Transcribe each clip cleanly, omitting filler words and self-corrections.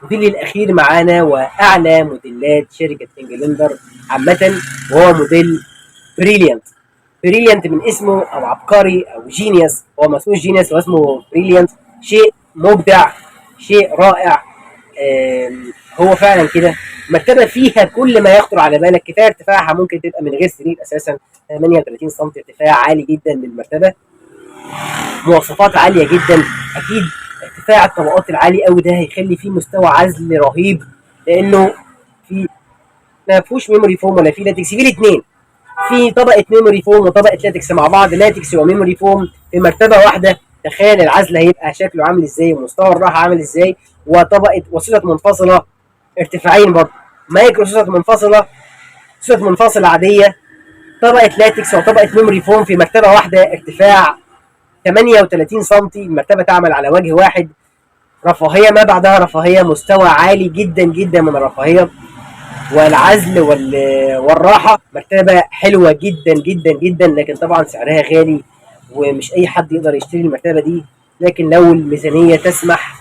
الموديل الاخير معانا واعلى موديلات شركة انجلندر عامه، وهو موديل بريليانت. بريليانت من اسمه، او عبقري او genius. هو ما اسموش genius، هو اسمه بريليانت. شيء مبدع، شيء رائع. هو فعلا كده مرتبه فيها كل ما يخطر على بالك. كفاية ارتفاعها، ممكن تبقى من غير سرير اساسا، 38 سم ارتفاع عالي جدا للمرتبه، مواصفات عالية جدا. اكيد ارتفاع الطبقات العالي قوي ده هيخلي فيه مستوى عزل رهيب، لانه في ما فيهوش memory foam ولا في لاتكس، في الاثنين، في طبقه memory foam وطبقه لاتكس مع بعض، latex و memory foam في مرتبه واحده. تخيل العزل هيبقى شكله عامل ازاي ومستوى الراحة عامل ازاي. وطبقه وسوست منفصلة ارتفاعين برضه، مايكرو سوست منفصله، سوست منفصلة عاديه، طبقه لاتكس وطبقه memory foam في مرتبه واحده، ارتفاع 38 سم. المرتبة تعمل على وجه واحد. رفاهية ما بعدها رفاهيه، مستوى عالي جدا جدا من الرفاهية والعزل والراحه. مرتبه حلوة جدا جدا جدا، لكن طبعا سعرها غالي ومش اي حد يقدر يشتري المرتبة دي، لكن لو الميزانية تسمح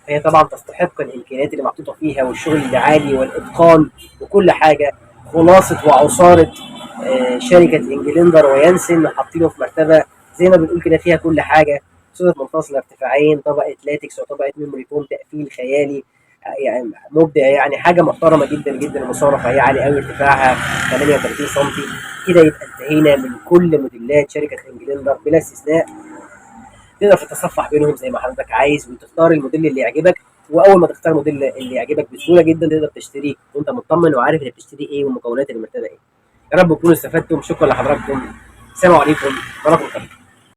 هي طبعا تستحق الامكانيات اللي محطوطة فيها والشغل العالي والاتقان وكل حاجه. خلاصه وعصاره شركة انجلندر ويانسن حاطينه في مرتبه زي ما بنقول كده فيها كل حاجه، سوست منفصلة ارتفاعين، طبقه لاتكس وطبقه memory foam، تقفيل خيالي، يعني مبدع، يعني حاجة محترمه جدا جدا. ومستوى رفاهية عالي قوي، ارتفاعها 38 سم. كده يبقى انتهينا من كل موديلات شركة انجلندر بلا استثناء. تقدر تتصفح بينهم زي ما حضرتك عايز وتختار الموديل اللي يعجبك، واول ما تختار الموديل اللي يعجبك بسهولة جدا تقدر تشتريه وانت مطمن وعارف انك بتشتري ايه ومكونات المرتبة ايه. يا رب تكونوا استفدتم. شكرا لحضراتكم. السلام عليكم ورحمة الله.